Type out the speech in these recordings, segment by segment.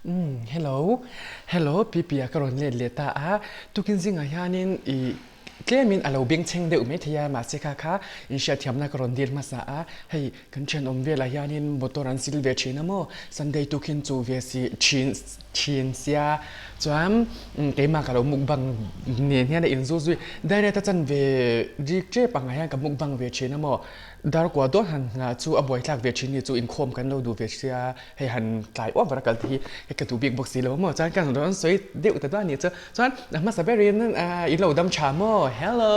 Umm hello hello Pipia ka rawn let leh ta a, tukin zingah hianin ih tlemin a lo bengchheng deuh mai thei a, mahse kha kha inhriatthiamna ka rawn dil hmasa a, hei kan thianawm velah hianin motor an sil ve thin a maw, Sunday tukin chu ve si thin thin sia chuan keimah ka lo mukbang nen hian a inzul zui direct a chanve rik tep angah hian ka mukbang ve thin a maw. Darkua dawn han nghah chu a buaithlak ve thin ni chu inkhawm kan lo duh ve sia, hei han tlai uap var a kal te hi hei ka duh bik bawk si lo maw, chuan ka rawn sawi deuh ta duah a ni chu, chuan a hmasa berin in lo dam tha maw, hello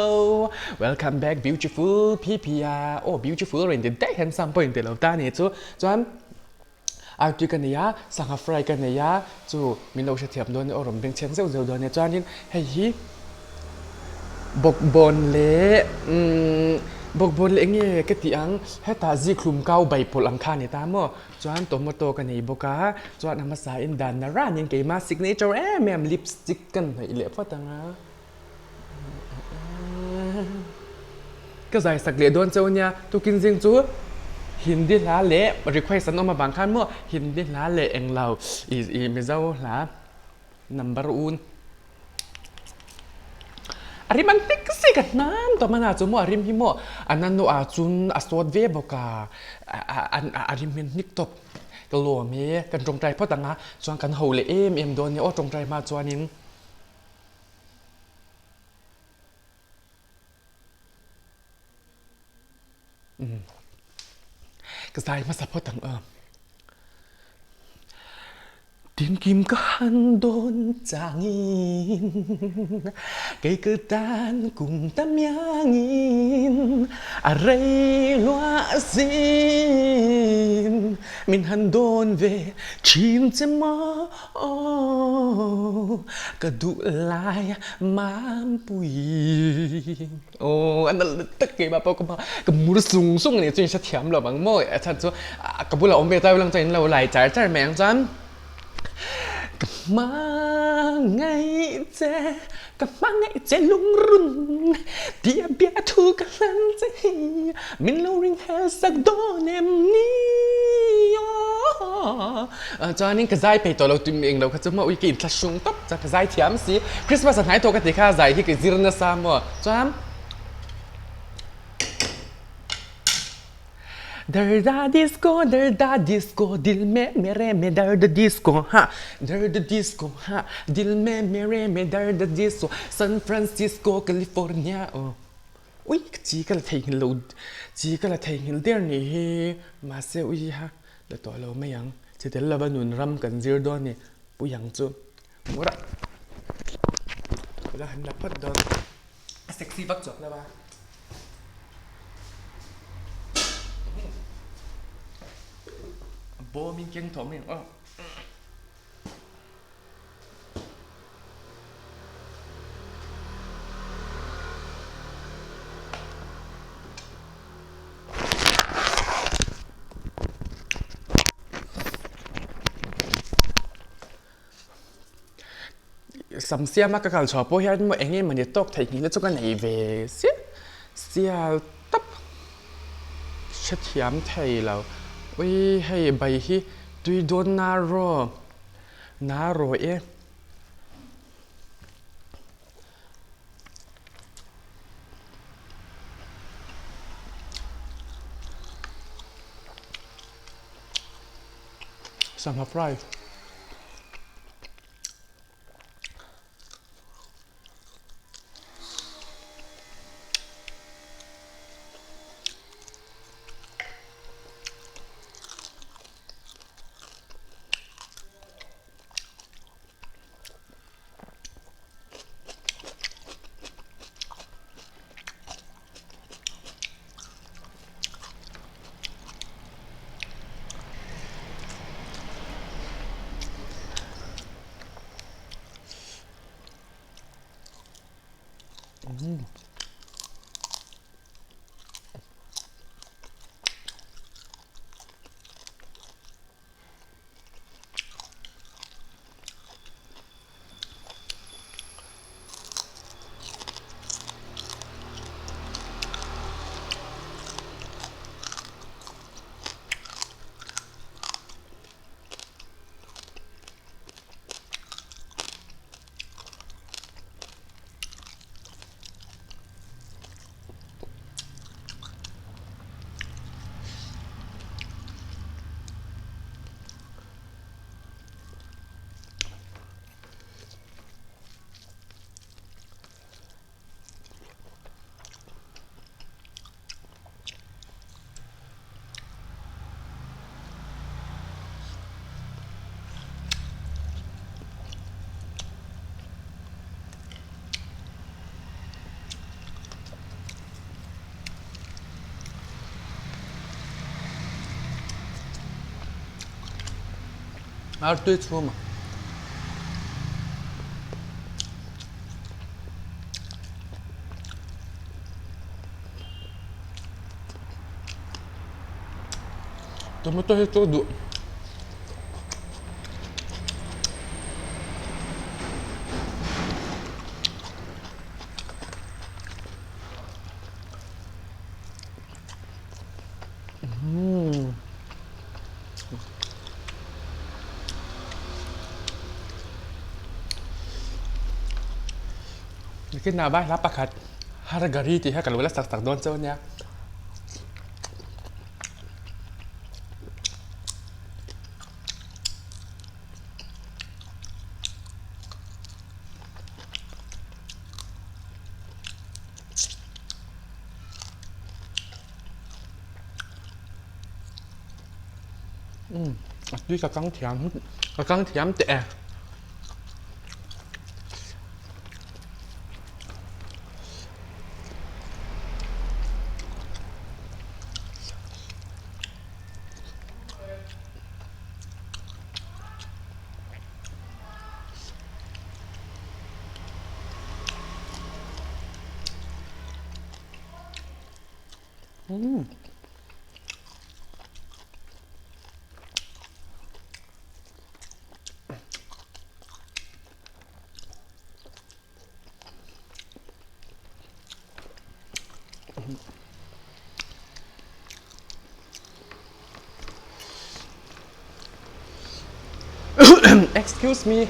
welcome back beautiful Phiphi-a aw beautiful rawn inti daih handsome pawh inti lo ta a ni chu, chuan artui ka nei a, sangha fry ka nei a, chu min lo hrethiam dawn nia aw rawn bengchheng zeuh zeuh dawn nia chuanin hei hi bawkbawn leh umm bawkbawn leh eng nge ka tih ang hetah zikhlum kau bai pawlh ang kha a ni ta maw chuan tomato ka nei bawk a chuan a hmasa in dan na ranin keima signature em em lipstick ka hnawih leh phawt ang a. Ka zai sak leh dawn cheu nia, tukin zing chu Hindi hla leh request an awm avang khan maw Hindi hla leh englo ih Mizo hla number un a rim an hnek zek a hnam tawh hmanah chu maw a rim hi maw a nano ah chun a sawt ve bawk a a rim hi an hnik tawp ka lawm e kan tawngtai phawt ang a chuan kan ho leh em em dawn nia aw tawngtai hma chuanin. Ka zai hmasa phawt ang a. Tinkim ka han dawn changin kei ka tan kum tam iangin a rei lua sin min han dawn ve thin che maw Aww ka duh lai mampui Aww a nalh tak keimah pawh ka hma ka mur sung sung a nih chu in hrethiam lo ang maw a chhan chu ka bulah awm ve ta ula chuan in lo lai char char mai ang chuan ka hmangaih che ka hmangaih che lungrun tia biathu ka hlan che hi min lo ring hel sak dawn em ni aw. Chuanin ka zai peih tawh lo tih eng lo kha chu maw ui ka inthla hrung tawp chuan ka zai thiam si. Christmas a hnai tawh ka ti kha zai hi ka zir nasa maw chuan Darda disco darda disco dil me mere me darda disco ha darda disco ha dil me mere me darda disco San Francisco California aw ui ka chi ka la theihnghilh lo chi ka la theihnghilh der nih hi mahse ui ha La tawh lo mai ang. Chi tel lova nun ram kan zir dawn ni. Pui ang chu. Mura. Ka la han la phawt dawn. A sexy vak chuak lo a. A bawm in keng tawh mai ang aw. Sam siama ka kal chhuah pawh hian maw eng emaw ni tawk theih nghilh na chu ka nei ve siah sial tawp hrethiam thei lo ui hei bai hi tui dawn na rawh. Na rawh e. Sangha fry. Artui chhum a. Tomato hi chu duh. Nakinah vai hla pakhat Har Ghari tih kha ka lo la sak sak dawn chauh ania. Umm a tui ka kang thiam ka kang thiam teh e. Umm. Excuse me.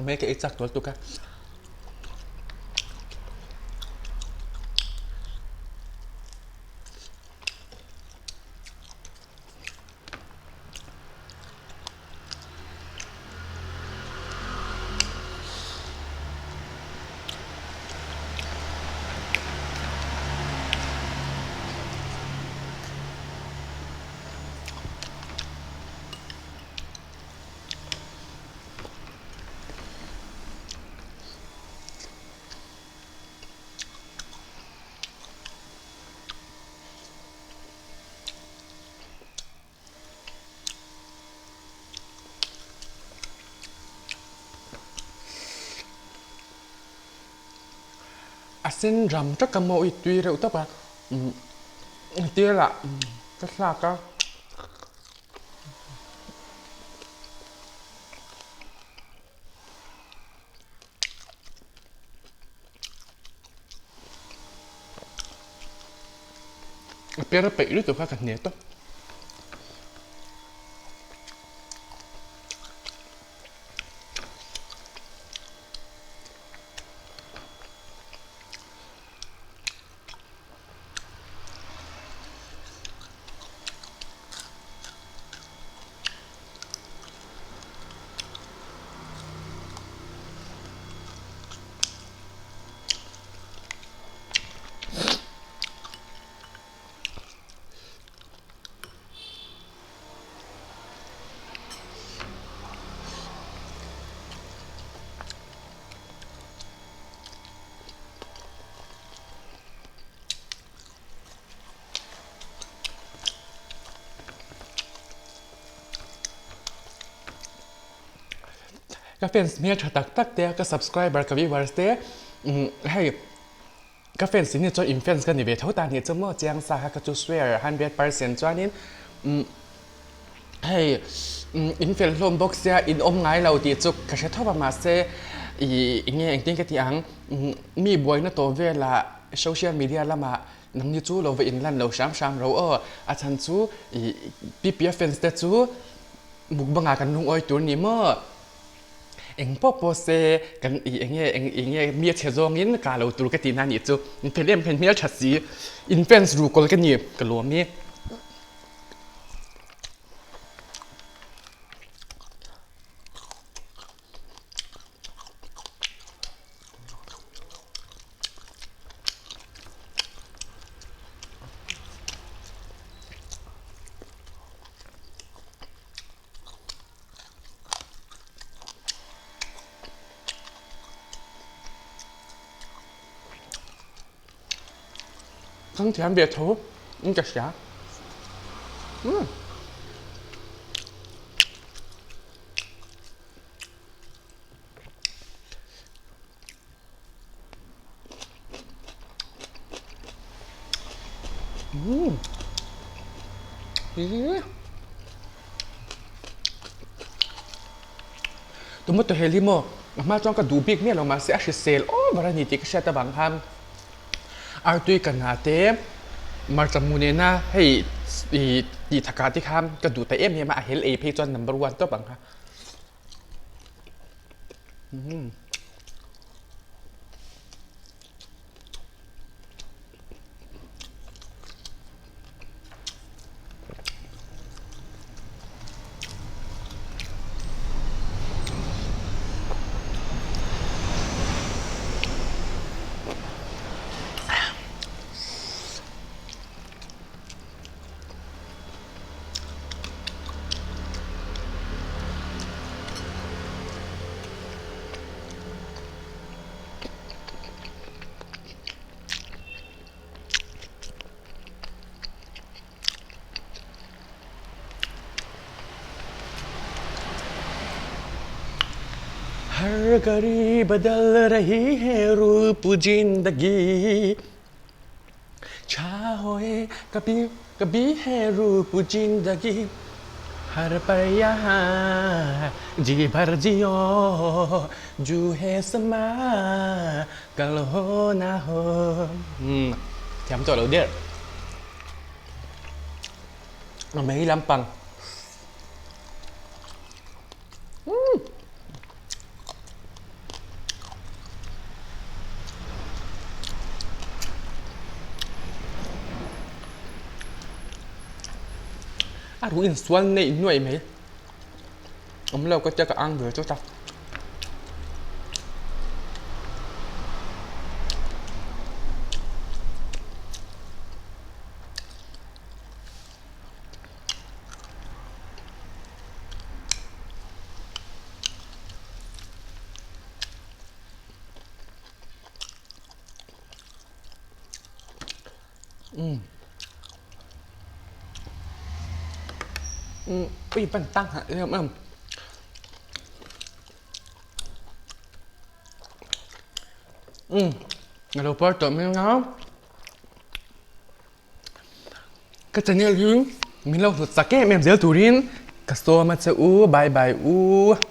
Mai ka ei chak tual tuk a. A sen ram tak a mawi tui reuh tawp a, tel ah ka thlak a. A per peih lutuk a ka hne tawp. Ka fans hmel tha tak tak te ka subscriber ka viewers te hei ka fans in ni chuan in fans ka ni ve tho ta nih chu maw chiang sa kha ka chu swear 100% chuanin Hei in fel hlawm bawk sia in awm ngai lo tih chu ka hre tho a mahse ih enge engtin ka tih ang mi buaina tawh velah social media lamah nangni chu lo va in lan lo hram hram ro aw a chhan chu ih P P F fans te chu mukbang ah kan lungawi tur ni maw eng pawh pawh se kan ih enge eng enge mi a chhe zawngin ka lo tur ka tihna nih chu in fel em em hmel tha si in fans ruhkawl ka ni ka lawm i. Chang thiam ve tho in ka hria. Umm. Umm. Ih. Tomato hel hi maw a hma chuan ka duh bik miah lo mahse a hrisel over a ni tih ka hriat avang khan artui ka hna te hmarcha hmuh nena hei ih tih thakah te khan ka duh ta em em a, a hel ei phei chuan number one tawp ang kha. Har ghari badal rahi hai roop zindagi Chha hoe kabhi kabhi hai roop zindagi Har par yahan ji bhar jiyo ju he sama kal ho na ho Umm thiam tawh lo der. A mei lampang. Umm. A ruh insual neih nuaih mai. Awm lo ka tia ka ang ve chawt a. Umm umm ui pan tang hah em em umm a lo par tawh mai ang a. Ka channel hi min lo hlut chak em em zel turin ka sawm a che u bye bye u.